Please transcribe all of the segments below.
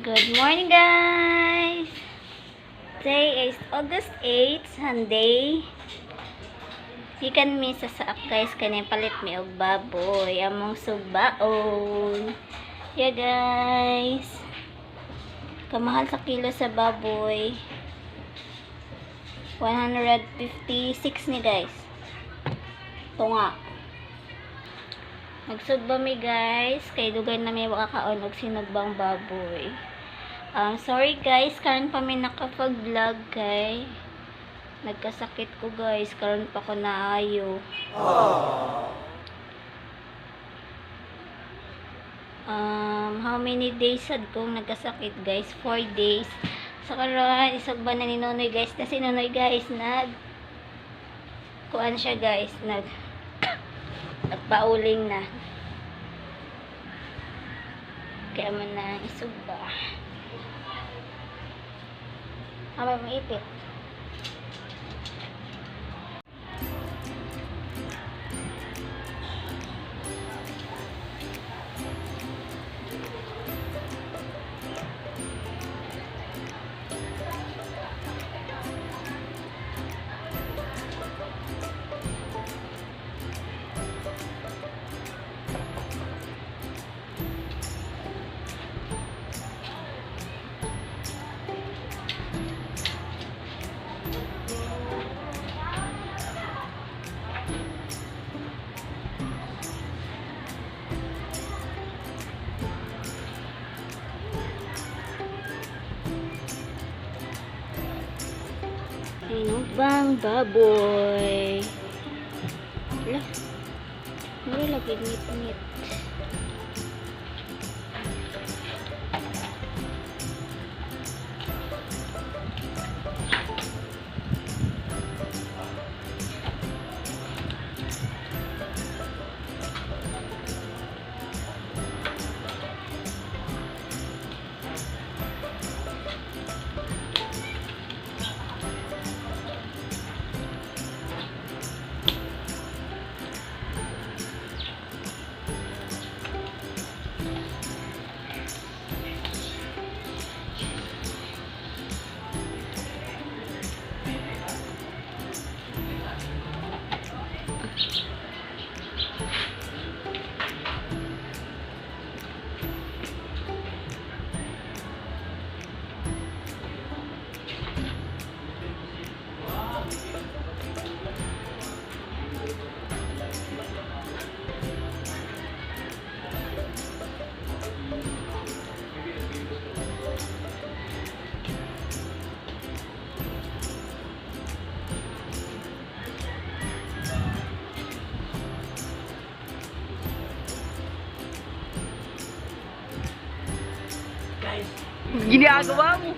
Good morning, guys! Today is August 8, Sunday. Gikan mi sa saak, guys, kani palit mi og baboy among sugbaon. Yeah, guys. Kamahal sa kilo sa baboy. 156 ni, guys. Tunga. Magsugba mi, guys, kay dugay na mi makakaon og sinugbang baboy. Sorry guys, karon pa mi nakapag-vlog kay nagkasakit ko, guys, karon pa ko naayo. How many days sad kong nagkasakit, guys? 4 days. Sa karon isugba na ni Nonoy, guys. Na si Nonoy, guys, nag kuan siya, guys, nagpauling na. Kaya man na isugba. Amay mo ipit. Sinugbang baboy. Lah. Mura lagi ngit-ngit. Ginagawa mo.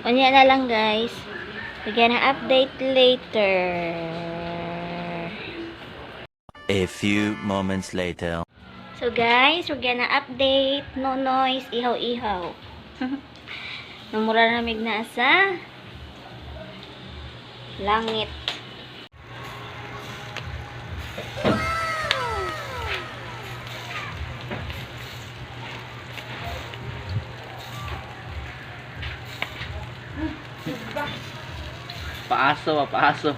Unya na lang, guys. We're gonna update later. A few moments later. So guys, we're gonna update. No noise, ihaw-ihaw. Namura namig na sa langit. Paaso, ah, paaso.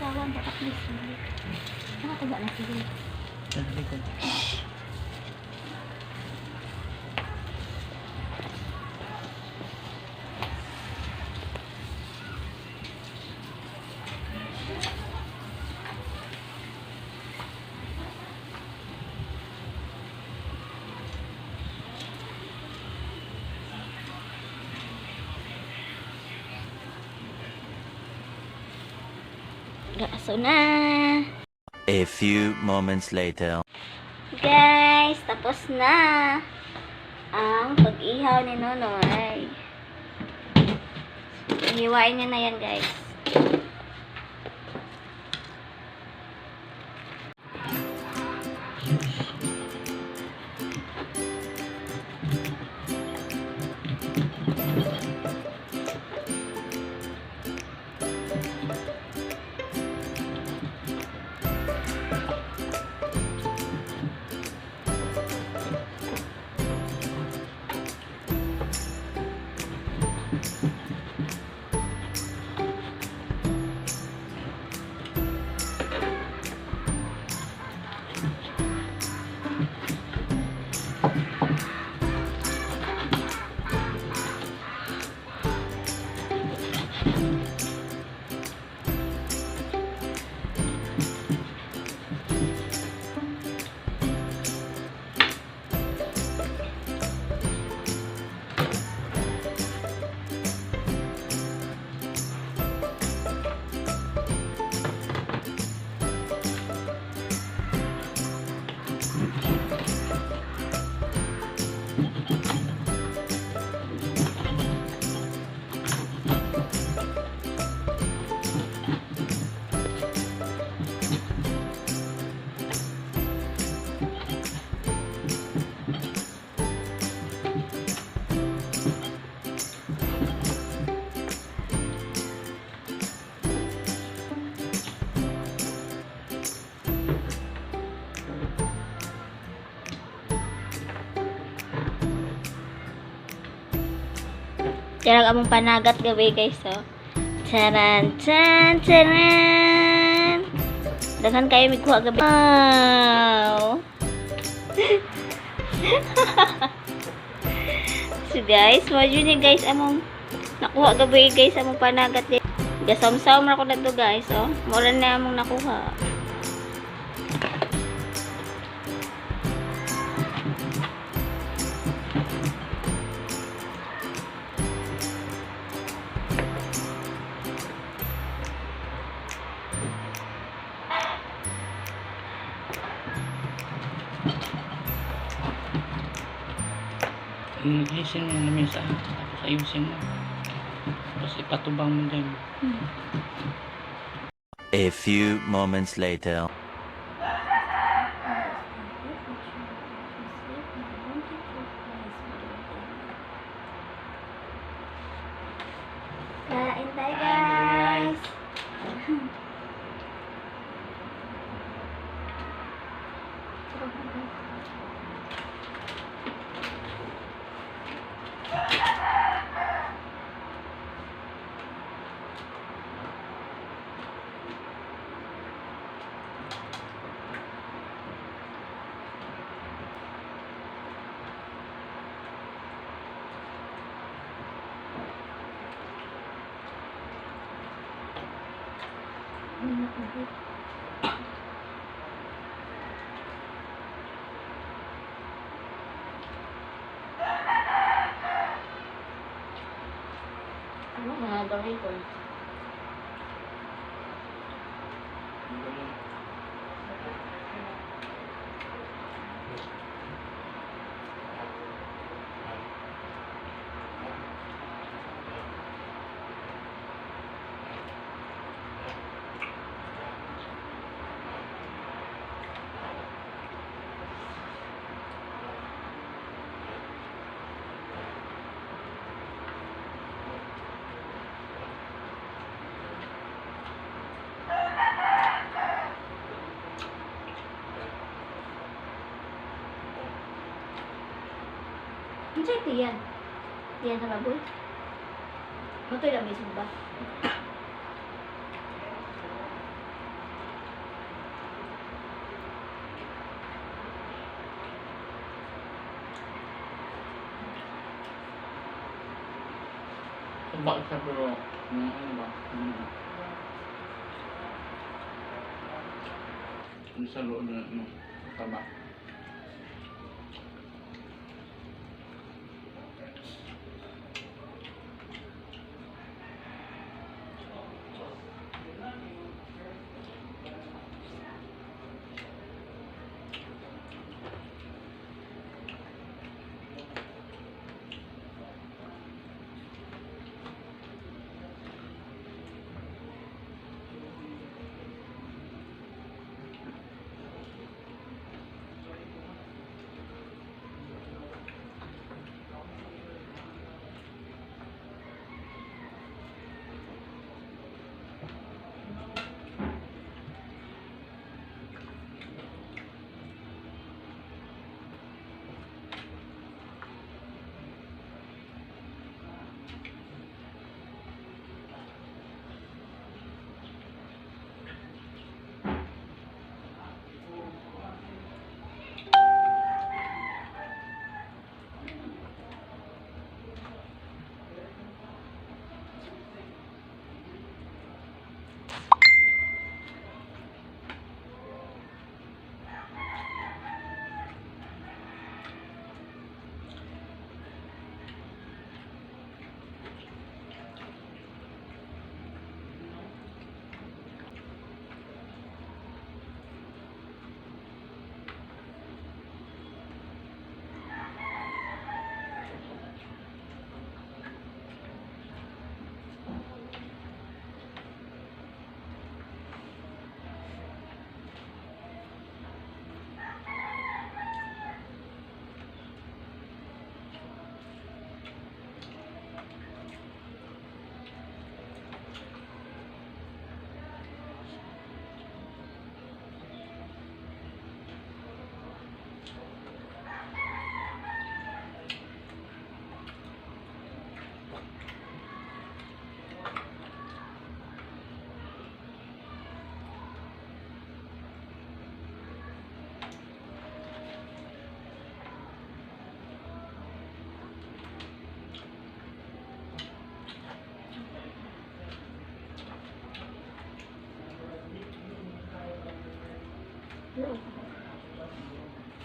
Sawsawan, dapat may sili. Nakatuba na sili. Sa likod. Gaaso na. A few moments later. Guys, tapos na ang pag-ihaw ni Nonoy. Hiwain niya na yan, guys. Charang among panagat gabi, guys, oh. Charan, chan, charan. Daghan kayo mikuha gabi. Wow. So guys, mo ni guys among nakuha gabi guys among panagat. Gasamsam ra ko na to guys, oh. Mura na among nakuha. Ayusin mo yung lamesa. Tapos ayusin mo. Tapos ipatubang mo dyan. A few moments later. Kain tayo, guys. Ano mga gawin ko? Ano sa'yo tiyan? Tiyan sa baboy? Matoy lang mismo ba? Mataba siya pero ano ba? Yung sa loob na ano, mataba.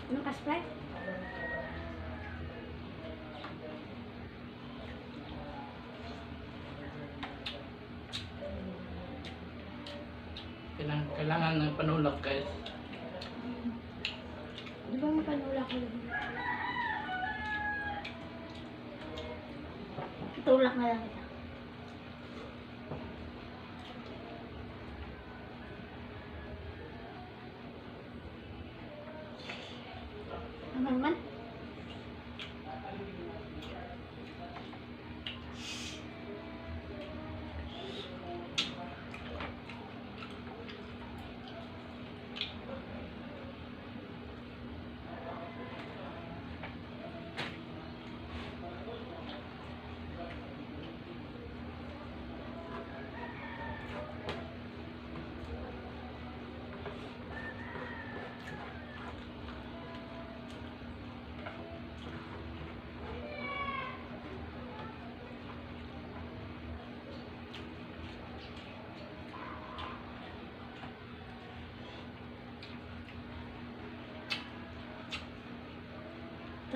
Ano ka, Sprite? Kailangan ng panulak, guys. Di ba mapanula ko lang? Tulak na lang kita. Ano naman?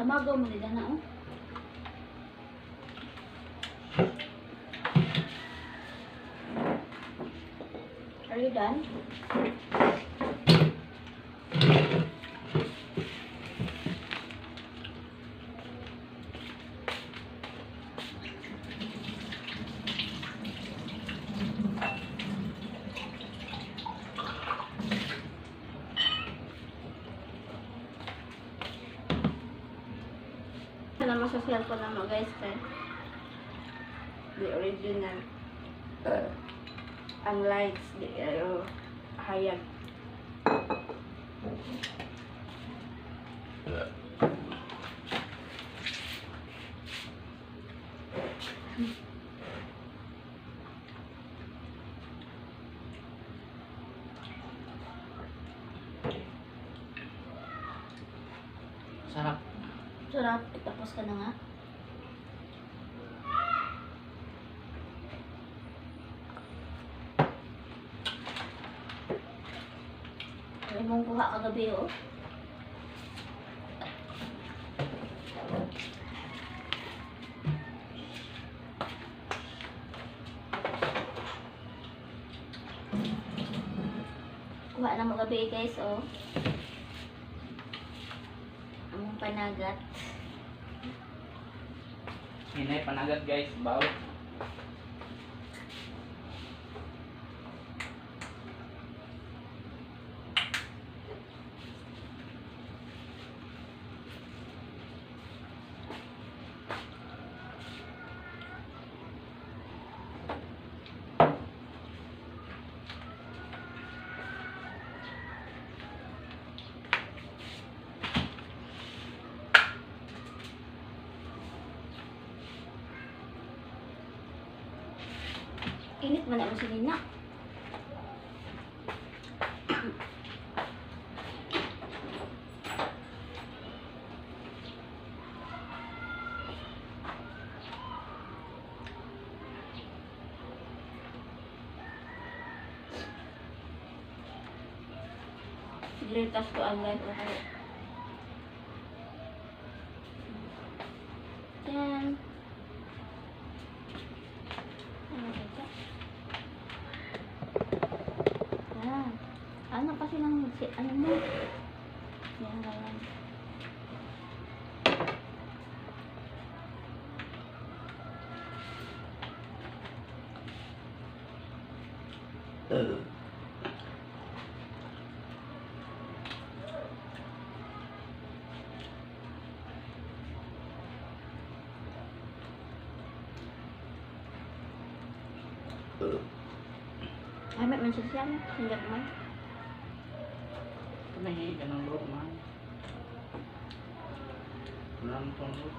Tamago mo nila na, oh. Are you done? Alam mo sa cellphone na mo, guys, eh. The original. Ang lights, the hayag. Sarap. Sarap. Tapos ka na nga. Imong kuha kagabi, oh. Kuha na mo gabi, guys, oh. Among panagat. Hinay panagat, guys, baw. Init man na mo si Nina. Siguro ko ang guys. Okay. Yan. Ano ito? Ah, ano kasi ng si ano mo? Yan lang. Ay, may man siya siya. Singgap man. Tumahi ka ng loob, man. Wala mo tong loob.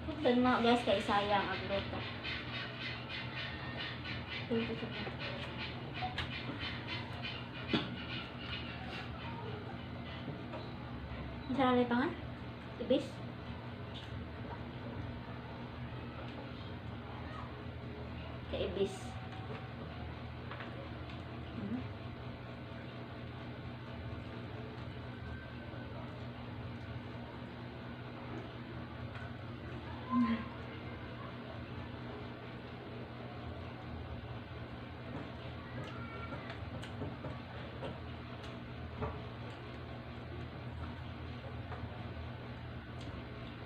Pagdan na guys, kay sayang ang luto. Ito sa Ang pa nga? Ibis? Kaibis. Ano?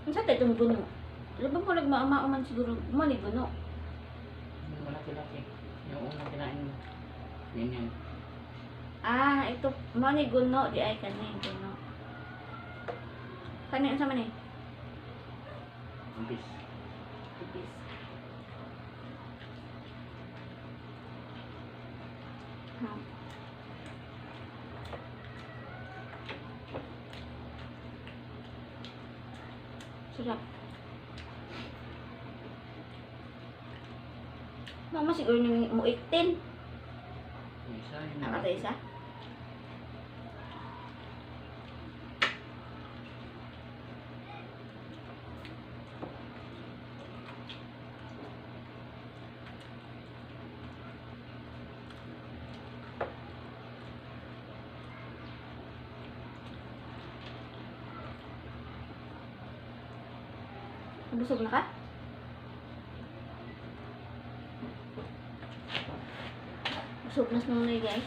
Unsa tay itong guno? Lubang ko nagmaama man siguro mo ni guno. Yung malaki-laki. Yung unang kinain mo. Yun yan. Ah, ito mo ni guno di ay kani guno. Kani unsa man ni? Ibis. Ibis. Ha. Sarap. Mama siguro ni mo 18. Yung isa, yun. Ang ato isa. Busog na ka? Busog na sa nunoy, guys.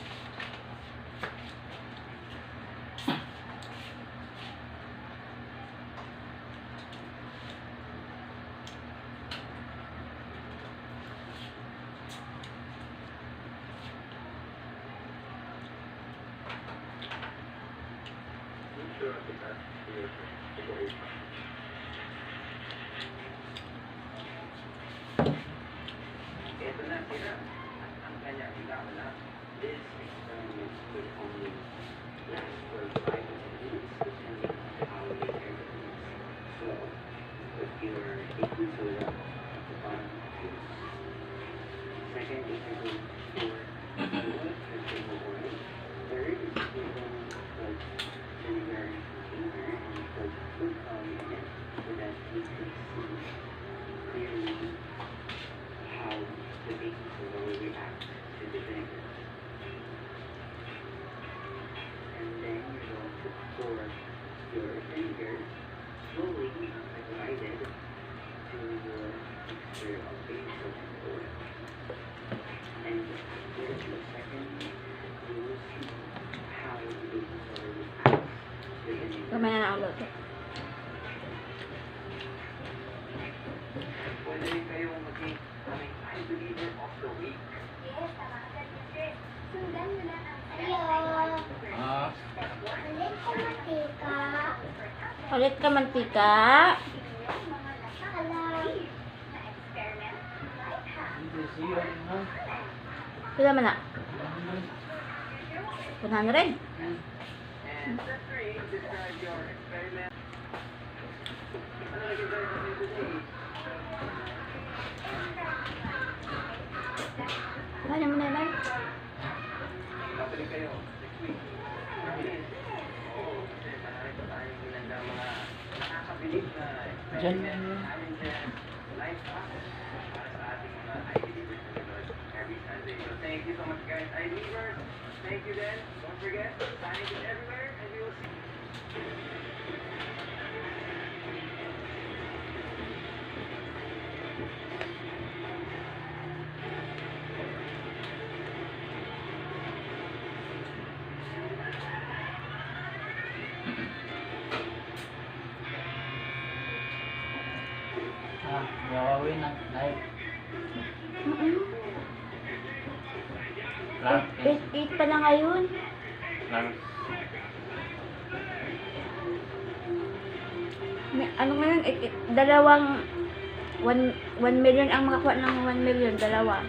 Ito na sila at ang kanyang hinahanap. This experiment could only last for 5 to 10 minutes depending on how later it is. So, put your baking soda at the bottom of your box. Second, if you're going to pour milk or table oil. Third, you're going to put vinegar in container. Gamay na ang loto. Pwede rin kayong maging aming iBeliever of the Week. Ah, Ulit ka mantika. Hindi siya ha. Pila man na? 100. And step 3, describe your experiment. Ano nag-enjoy ka today? Ano mo na lang? Babalik kayo next week. Promise. Oo, kasi marami pa tayong ginanda mga nakakabilib na Diyan experiment, lang yun. challenges, life hacks para sa ating mga iBelievers na nanonood every Sunday. So thank you so much, guys, iBelievers. Thank you then. Don't forget, science is everywhere and we will see. Ah, gawin na live. Clark. 8 pa lang ngayon. Clark. May, ano ngayon? Dalawang 1 million ang makakuha ng 1 million. Dalawa.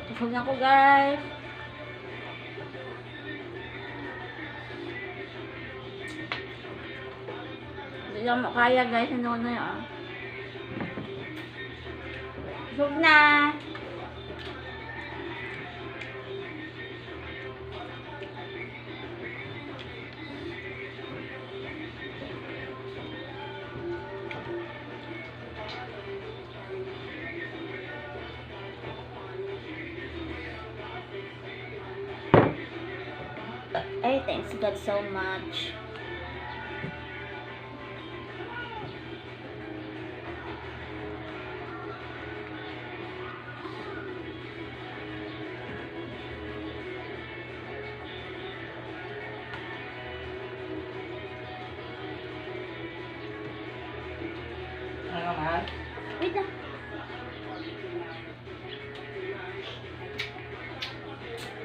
Busog na ako, guys. Hindi lang mo kaya, guys. Ano na yun, ah. Busog na. Ay, thanks God so much. Ano mahal? Wait lang.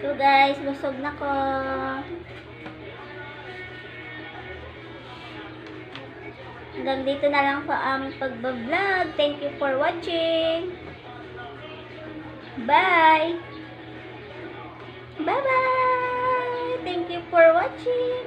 So guys, busog na ko. Hanggang dito na lang po ang pagbablog. Thank you for watching. Bye! Bye-bye! Thank you for watching.